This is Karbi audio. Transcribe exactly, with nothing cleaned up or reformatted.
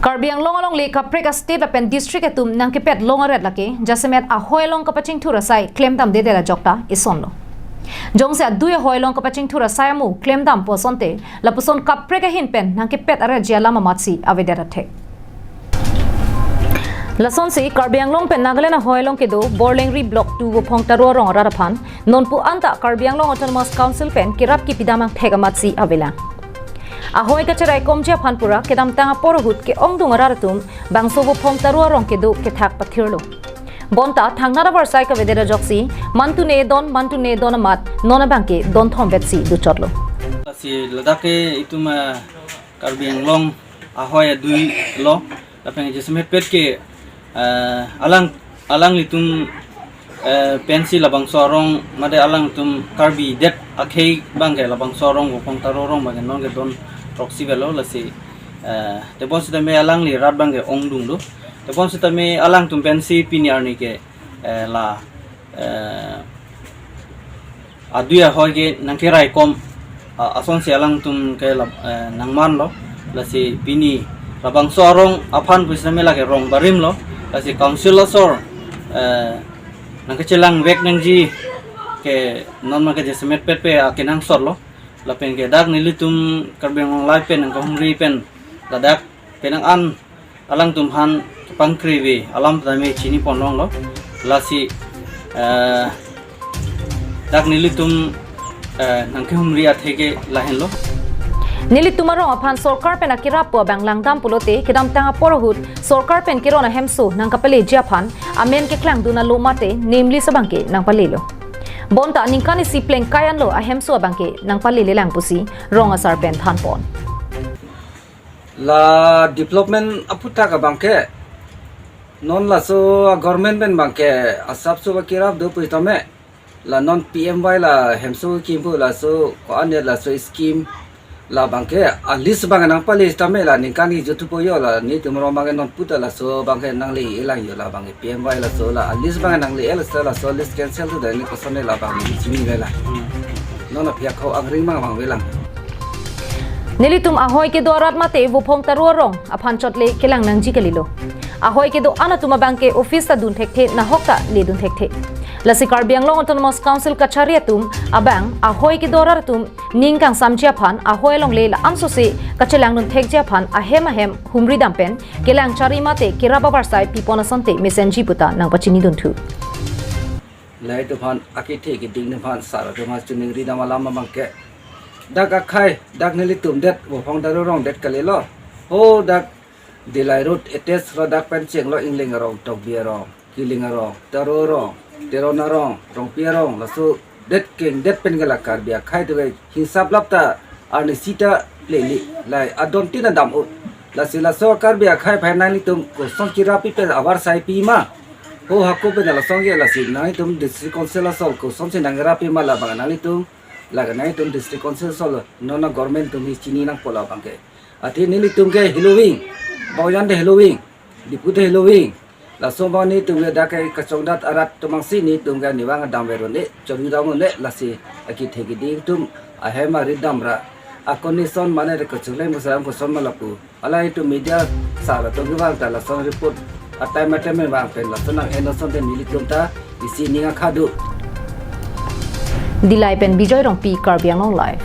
Karbi Anglong alongle kaprek a-state lapen district atum nangkepet long aret lake jasemet ahoi along kapachingthur asai klemdamdedet ajok ta isonlo. Jongsi adui ahoi along kapachingthur asai amo klemdampo asonte lapuson kaprek ahin pen nangkepet aretji alam amatsi avedet athek. Lasonsi Karbi Anglong pen Nagaland ahoi along kedo Borlengri Block two Vophong Taro arong arat aphan nonpu anta Karbi Anglong Autonomous Council pen kerap kipidam angthek amatsi avelang. Ahoi kacheraikomji aphan pura kedamtang apor ahut ke-ongdung arat atum bangso Vophong Taro arong kedo kethak pathirlo. Bonta thangnat avarsai kavedet ajoksi mantune don mantune don amat non abangke don thom vetsi dochotlo. Lasi ladak ke itum, eh, Karbi Anglong ahoi adui lo, lapen jasemet pet ke, eh, alang alanglitum, eh, pensi labangso arong mate alangtum Karbi det akhei abangke labangso arong Vophong Taro arong abangke nonke don throksi velo lasi, eh, tebon sitame alangli rat abangke ongdung do. Tebon sitame alangtum pensi pini arni ke, eh, la, eh, adui ahoi ke nangkeraikom, a-, asonsi alangtum ke la, eh, nangmanlo. Lasi pini labangso arong aphan pusitame lake rong barimlo. Lasi council asor, eh, nangkachelangvek nangji ke non abangke jasemet pet pe akenangsotlo. Lapen ke dak nelitum Karbi Anglong Live pen nangkahumri pen ladak penang an alangtum aphan kepangkri ave alam tame chiniponlonglo. Lasi, eh, dak nelitum, eh, nangkehumri atheke lahenlo. Nelitum arong aphan sorkar pen akerap pu abang langdam pulote kedamtang apor ahut sorkar pen keron ahemso nangkapaleji aphan amen keklangdun alo mate name list abangke nangpalelo. Bonta ningkan isi plengkai anlo ahemso abangke nangpalelelang pusi rong asar pen thanpon. La development aputhak abangke non laso a-government pen abangke asapso ba kerap do pusitame la non P M Y la hemso kimpu laso ko-an ya laso scheme la abangke a-list abang nangpale sitame la ningkan kejut thupo yo la nelitum arong abangke nonputa laso abangke nangle-elang yo la abangke P M Y laso la a-list abang nangle-e laso laso list cancel tu dani kosonne la abang neli chini vela. Non aphi akhau angring mang abang velang. Nelitum ahoi kedo arat mate Vophong Taro arong aphan chotle kelang nangji kalilo. Ahoi kedo-an atum abangke office ta dun thekthe nahok ta ledun thekthe. Lasi Karbi Anglong Autonomous Council kachari atum abang ahoi kedo arat atum ning kangsamji aphan ahoi alongle la-an sose kachelangdun thekji aphan ahem ahem humridam pen kelang chari mate kerap avarsai pipon asonte mesenji puta nangpachinidun thu. Lahei atum aphan akethe keding atum aphan sar atum aphan chiningridam alam abangke dak akhei dak nelitum det Vophong Taro arong det kalilo. Ho dak Dillai Road attach lo dak pen chenglo Ingling arong, Tokbi arong, Kiling arong, Taro arong, Teron arong, Rongpi arong, laso det keng det pen ke la Karbi akhei atum ke hinsap lap ta arnisi ta plele lai adon tin adam o. Lasi laso Karbi akhei aphan nanglitum koson kerapi pen avarsai pima. Ho hako pen lason ke lasi nanglitum district council asol kosonsi nangkerapi ma la abang nanglitum, la nanglitum district council asol non a-government atum hi chini nangpo la abangke. Athe nelitum ke heloving, Baoyan de heloving, Diphu de heloving. Laso abang nelitum ke dak ke kachongdat arat atum angsi nelitum ke nivang adam verun e, chori dam un-e lasi akethe keding atum ahem aridam ra. A-condition mane de kachungleng masalam koson ma lapu. Alangtum media sar atum kevang ta lason report atai matem vang pen lason nang-en asonte nelitum ta isi ning akha do. Dillai pen Bijoy Rongpi, Karbi Anglong Live.